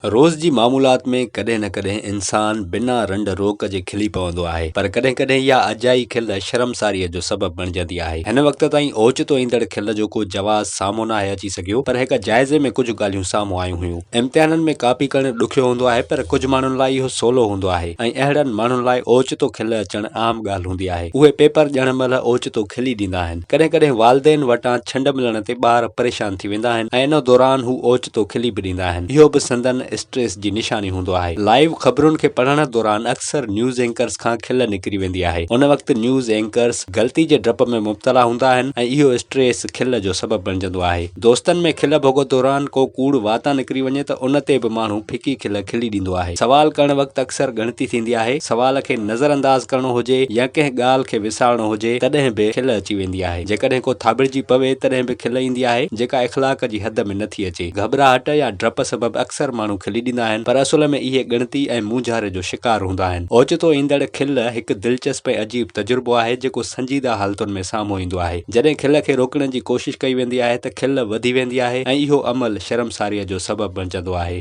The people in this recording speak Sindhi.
روز جي معمولات ۾ ڪڏهن نه ڪڏهن انسان بنا رنڊ روڪ جي کلي پوندو آهي پر ڪڏهن ڪڏهن اها اجائي کل شرمساريء جو سبب بڻجندي آهي. هن وقت تائين اوچتو ايندڙ کل جو ڪو جواز سامهون ناهي اچي سگهيو پر هڪ جائزي ۾ ڪجهه ڳالهيون سامهون آيون هيون. امتحانن ۾ ڪاپي ڪرڻ ڏکيو هوندو آهي پر ڪجهه ماڻهن لاء اهو سولو هوندو آهي ۽ اهڙن ماڻهن لاء اوچتو کل اچڻ عام ڳالهه هوندي آهي. اهي پيپر ڏيڻ مهل اوچتو کلي ڏيندا آهن. ڪڏهن ڪڏهن والدين وٽان ڇنڊ ملڻ تي ٻار پريشان ٿي ويندا آهن ۽ ان دوران هو اوچتو کلي به ڏيندا آهن. اهو به سندن اسٽريس جي نشاني هوندو آهي. لائيو خبرن کي پڙهڻ دوران اڪثر نيوز اينڪرز کان کل نڪري ويندي آهي. ان وقت نيوز اينڪرز غلطي جي ڊپ ۾ مبتلا هوندا آهن ۽ اهو اسٽريس کل جو سبب بڻجندو آهي. دوستن ۾ کل ڀوڳ دوران ڪو ڪوڙ واتان نڪري وڃي ته ان تي به ماڻهو ڦڪي کل کلي ڏيندو آهي. سوال ڪرڻ وقت اڪثر ڳڻتي ٿيندي آهي. سوال کي نظر انداز ڪرڻو هجي يا ڪنهن ڳالهه کي وسارڻو هجي تڏهن به کل اچي ويندي آهي. جيڪڏهن ڪو ٿاٻڙجي پوي تڏهن به کل ايندي آهي جيڪا اخلاق جي حد ۾ نه ٿي اچي. گهٻراهٽ يا ڊپ سبب اڪثر ماڻهو کلي ڏيندا آهن پر اصل ۾ اهي ڳڻتي ۽ مونجهاري جو شڪار هوندا آهن. اوچتو ايندڙ کل هڪ دلچسپ ۽ عجيب تجربو آهي جيڪو سنجيده حالتن ۾ سامهون ايندو آهي. جڏهن کل کي روڪڻ جي ڪوشش ڪئي ويندي آهي ته کل وڌي ويندي آهي ۽ اهو عمل شرمساريء جو سبب بڻجندو آهي.